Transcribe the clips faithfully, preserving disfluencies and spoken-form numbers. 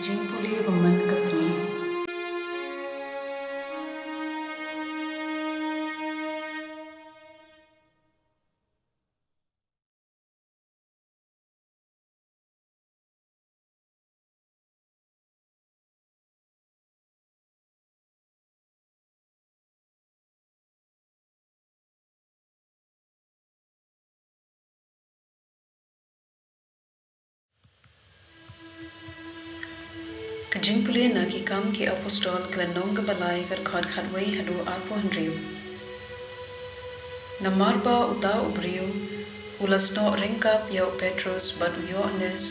Jingpule ba man ka sngi. Ka jingpule na Ki Kam Ki Apostol, ka lynnong kaba lai, ka dkhot khatwei haduh arphew hynriew. Namar ba uta u briew u la snoh ryngkat ïa u Petrus bad u Ïoannis,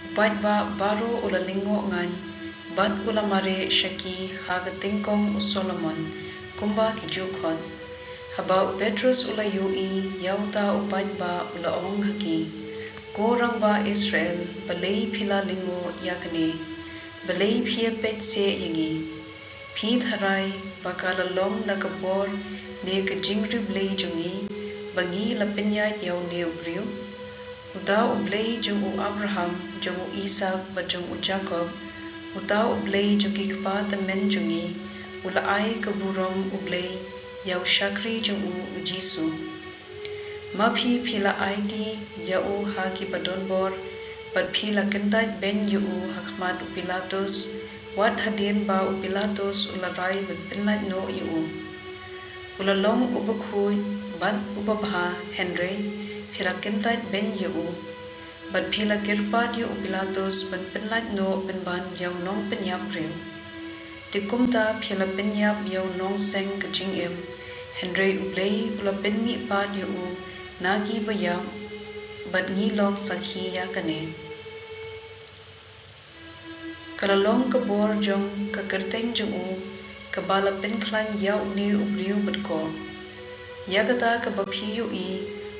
u paidbah baroh u la lyngngoh ngaiñ bad u la mareh sha ki ha ka tyngkong u Solomon, kumba ki ju khot. Haba u Petrus u la ïohi ïa uta u paidbah, u la ong ha ki, Ko rangbah Israel, balei phi la lyngngoh ïa kane? Balei phi ïa peit seh ïa ngi? Phi tharai ba ka la long da ka bor ne ka jingriewblei jong ngi ba ngi la pynïaid ïa une u briew? Uta u Blei jong u Abraham, jong u Isaak bad jong u Jakob, uta u Blei jong ki kpa tymmen jong ngi, u la ai ka burom U Blei ïa u shakri jong u, u Jisu. Ma phi, phi la aiti ïa u ha ki badonbor bad phi la kyntait beiñ ïa u ha khmat u Pilatus, wat hadien ba u Pilatus u la rai ban pynlait noh ïa u. U la long uba khuid bad uba bha, hynrei phi la kyntait beiñ ïa u. Bad phi la kyrpad ïa u Pilatus ban pynlait noh pynban ïa u nongpynïap briew. Te kumta phi la pynïap ïa u nongseng ka jingim, hynrei U Blei u la pynmihpat ïa u na kiba ïap, bad ngi long sakhi ïa kane. Ka la long ka bor jong ka kyrteng jong u, kaba la pynkhlaiñ ïa une u briew bad ko. Ïa kata kaba phi ïohi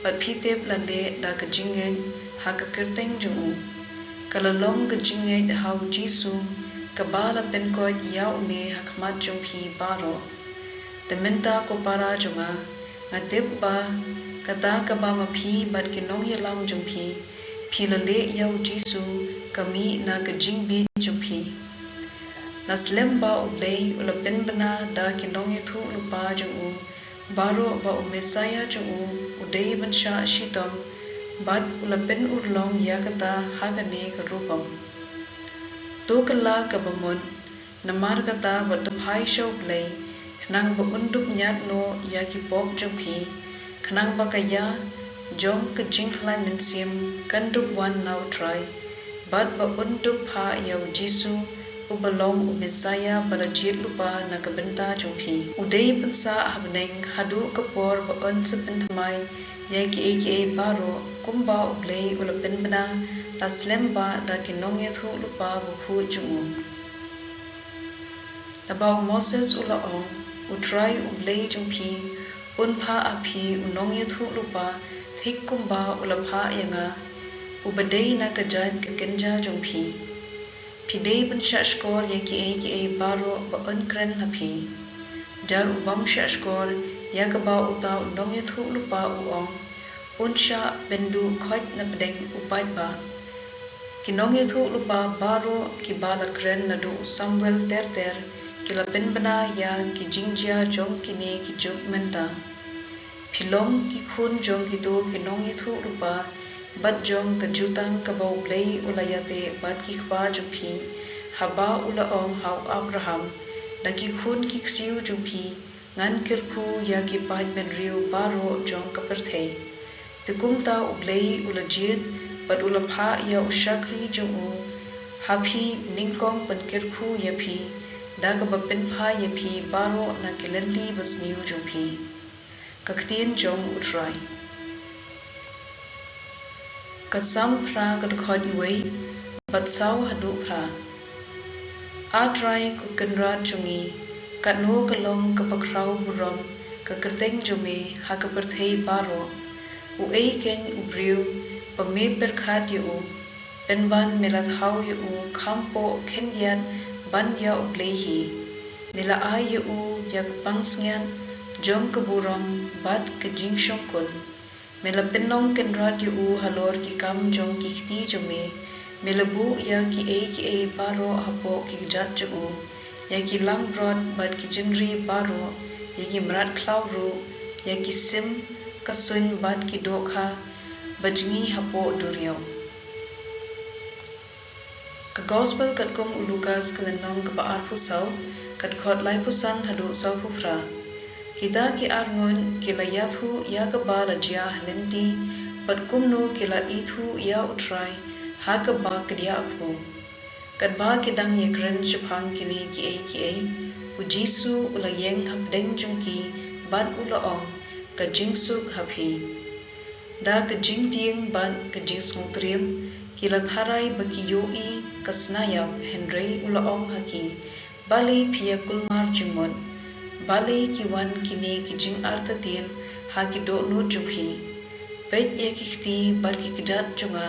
bad phi tip la leh da ka jingngeit ha ka kyrteng jong u, ka la long ka jingngeit ha u Jisu, kaba la pynkoit ïa une ha khmat jong phi baroh. Te mynta, ko para jong nga, nga tip ba kata kaba ma phi bad ki nongïalam jong phi, phi la leh ïa u Jisu, ka mih na ka jingbieit jong phi. La slem ba U Blei u la pynbna da ki nongïathuhlypa jong u baroh ba u Messaïah jong u u dei ban shah shitom, bad u la pynurlong ïa kata ha kane ka rukom. To kylla kaba mut, namar kata bad to phai sha U Blei, khnang ba un dup ñiad noh ïa ki pop jong phi, khnang ba ka ïa jong ka jingkhlaiñ mynsiem kan dup wan na U Trai, bad ba un dup phah ïa u Jisu, uba long u Messaïah ba la jied lypa na ka bynta jong phi. U dei pynsah ha bneng haduh ka por ba un sa pynthymmai ïa kiei kiei baroh, kumba U Blei u la pynbna, la slem ba da ki nongïathuhlypa bakhuid jong u. Naba u Moses u la ong, U Trai U Blei jong phi un phah ha phi u nongïathuhlypa, thik kumba u la phah ïa nga, uba dei na ka jait ka kynja jong phi. Phi dei ban shah shkor ïa kiei kiei baroh ba un kren ha phi. Jar u bym shah shkor ïa kaba uta u nongïathuhlypa u ong, un shah pynduh khoit na pdeng u paidbah. Ki nongïathuhlypa baroh kiba la kren naduh u Samuel ter ter, ki la pynbna ïa ki jingjia jong kine ki juk mynta. Phi long ki khun jong kito ki nongïathuhlypa, bad jong ka jutang kaba U Blei u la ïateh bad ki kpa jong phi, haba u la ong ha u Abraham, da ki khun ki ksiew jong phi ngan kyrkhu ïa ki paidbynriew baroh jong ka pyrthei. Te kumta U Blei u la jied bad u la phah ïa u shakri jong u ha phi, nyngkong ban kyrkhu ïa phi, da kaba pynphai ïa phi baroh na ki lynti basniew jong phi. Ka ktien jong U Trai. Ka Salm phra, ka dkhot wei bad saw haduh phra. A Trai, ko Kynrad jong ngi, katno ka long kaba khraw burom ka kyrteng jong me ha ka pyrthei baroh. Uei keiñ u briew ba me pyrkhat ïa u, pynban me la thaw ïa u kham poh khyndiat ban ïa U Blei hi. Me la ai ïa u ïa ka pansngiat jong ka burom bad ka jingshongkun. Me la pynlong kynrad ïa u halor ki kam jong ki kti jong me, Me la buh ïa kiei kiei baroh hapoh ki kjat jong u, ïa ki langbrot bad ki jingri baroh, ïa ki mrad khlaw ruh, ïa ki sim ka suiñ bad ki dohkha ba jngi hapoh duriaw. Ka Gospel katkum u Lukas, ka lynnong kaba arphew saw, ka dkhot laiphew san haduh sawphew phra. Kita ki arngut ki la ïathuh ïa kaba la jia ha lynti, bad kumno ki la ithuh ïa U Trai ha kaba kdiah khmu. Katba ki dang ïakren shaphang kine kiei kiei, U Jisu u la ïeng hapdeng jong ki bad u la ong, Ka jingsuk ha phi. Da ka jingtieng bad ka jingsngewtriem ki la tharai ba ki ïohi ka snayap, hynrei u la ong ha ki, Balei phi ïa kulmar jingmut? Balei ki wan kine ki jingartatien ha ki dohnud jong phi? Peit ïa ki kti bad ki kjat jong nga,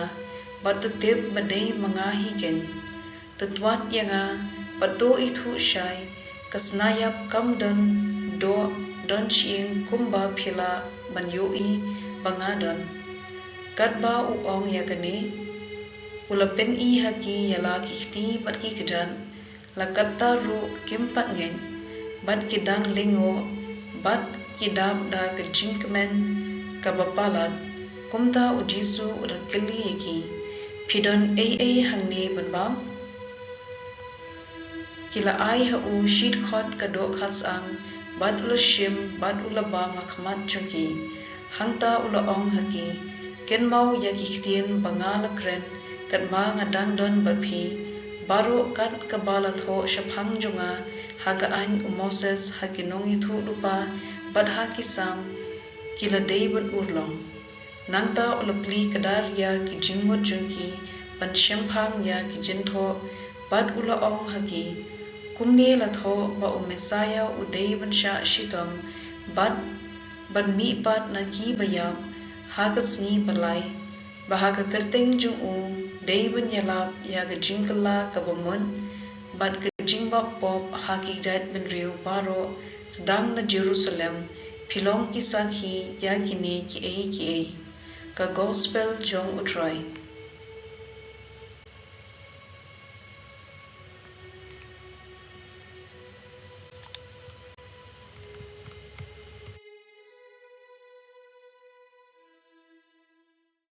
bad to tip ba dei ma nga hi keiñ. To twad ïa nga bad to ithuh shai, ka snayap kam don doh don shyieng kumba phi lah ban ïohi ba nga don. Katba u ong ïa kane, u la pyni ha ki ïa la ki kti bad ki kjat. La katta ruh kim pat ngeit, bad ki dang lyngngoh, bad ki dap da ka jingkmen kaba palat. Kumta U Jisu u da kylli ïa ki, Phi don ei ei hangne ban bam? Ki la ai ha u shi dkhot ka dohkha syang, bad u la shim bad u la bam ha khmat jong ki. Hangta u la ong ha ki, Kynmaw ïa ki ktien ba nga la kren katba nga dang don bad phi. Baroh kat kaba la thoh shaphang jong nga ha ka aiñ u Moses, ha ki nongïathuhlypa bad ha ki salm, ki la dei ban urlong. Nangta u la plie kdar ïa ki jingmut jong ki ban shemphang ïa ki jingthoh, bad u la ong ha ki, Kumne la thoh ba u Messaïah u dei ban shah shitom, bad ban mihpat na ki baïap ha ka sngi ba lai, ba ha ka kyrteng jong u dei ban ïalap ïa ka jingkylla kaba mut bad ka jingmap pop ha ki jaitbynriew baroh. Sdang na Jerusalem phi long ki sakhi ïa kine kiei kiei. Ka Gospel jong U Trai.